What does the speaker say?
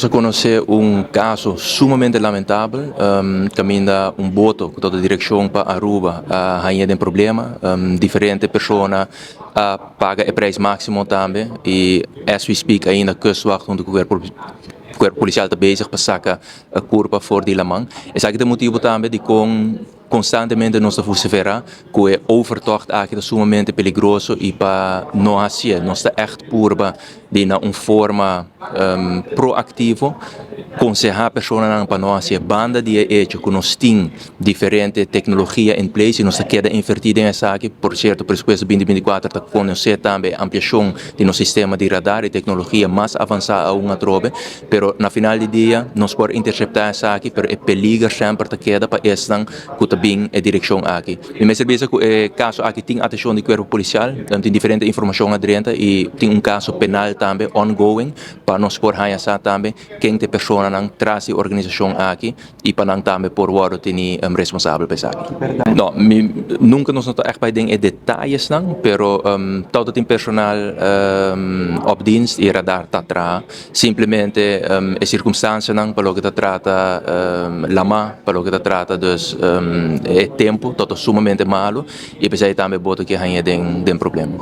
Nos a conoce un caso sumamente lamentabel, caminda un boto cu ta direccion pa Aruba a haya den problema. Diferente persona a paga e prijs maximo tambe y, as we speak, ainda Kustwacht hunto cu cuerpo policial ta bezig pa saca curpa for di laman. Esaki ta motibo tambe di con constantemente nos ta vocifera cu e overtocht aki ta sumamente peligroso y pa no haci. Nos ta echt purba di na un forma proactivo conseha personanan pa no haci, banda di hecho cu nos tin diferente tecnologia in place y nos ta keda inverti den esaki. Por cierto, presupuesto 2024 ta conoce tambe ampliacion di nos sistema di radar y tecnologia mas avansa aun atrobe, pero na final di dia nos por intercepta esaki, pero e peliger semper ta keda pa esnan cu ta bin e direccion aki. Mi mester bisa cu e caso aki tin atencion di cuerpo policial, tin diferente informacion a drenta y tin un caso penal tambe ongoing pa nos por haya sa tambe ken ta e personanan tras di organisacion aki y pa nan tambe por wordo teni responsabel pa esaki. No, nunca nos no ta echt bay den e detayesnan, pero todo tin personal op dienst y radar ta traha. Simplemente e circunstancianan pa loke ta trata lama, pa loke ta trata dus e tempo, ta sumamente malo y pesey tambe boto cu a haya den problema.